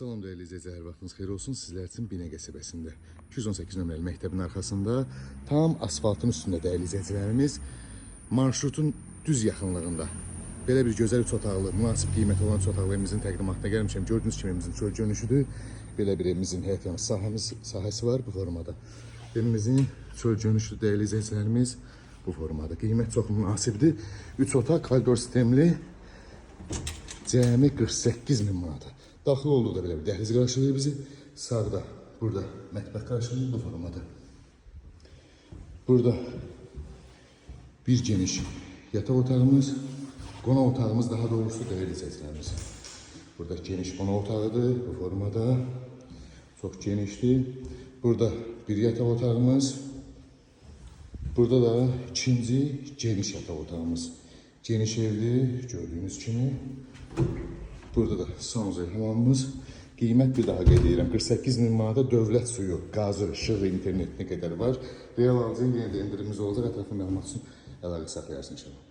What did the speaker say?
Salam dəyərli izləyicilər, hər vaxtınız xeyir olsun. Sizlər üçün Binə qəsəbəsində 218 nömrəli məktəbin arxasında tam asfaltın üstündə, dəyərli izləyicilərimiz, marşrutun düz yaxınlığında belə bir gözəl üç otaqlı, münasib qiymət olan üç otaqlı evimizin təqdimatına gəlmişəm. Gördüyünüz kimi evimizin çöl görünüşüdür. Belə bir evimizin həyət yanı sahəsi var bu formada. Evimizin çöl görünüşü, dəyərli izləyicilərimiz, bu formada. Qiymət çox münasibdir. 3 otaq, koridor sistemli, cəmi 48 min manata. Daxil olduqda belə bir dəhliz qarşılayır bizi. Sağda burada mətbəx qarşılayır bu formada. Burada bir geniş yataq otağımız, qonaq otağımız daha doğrusu, dəyərli izləyicilərimiz. Burada geniş qonaq otağıdır bu formada. Çox genişdir. Burada bir yataq otağımız. Burada da ikinci geniş yataq otağımız. Geniş evdir gördüyünüz kimi. Burada da sanuzel, hamamımız. Qiymət bir daha qeyd edirəm. 48 min manata dövlət suyu, qazı, işığı, internetinə qədər var. Real alıcıya yenə də endirimimiz olacaq. Ətraflı məlumat üçün əlaqə saxlayarsınız inşallah.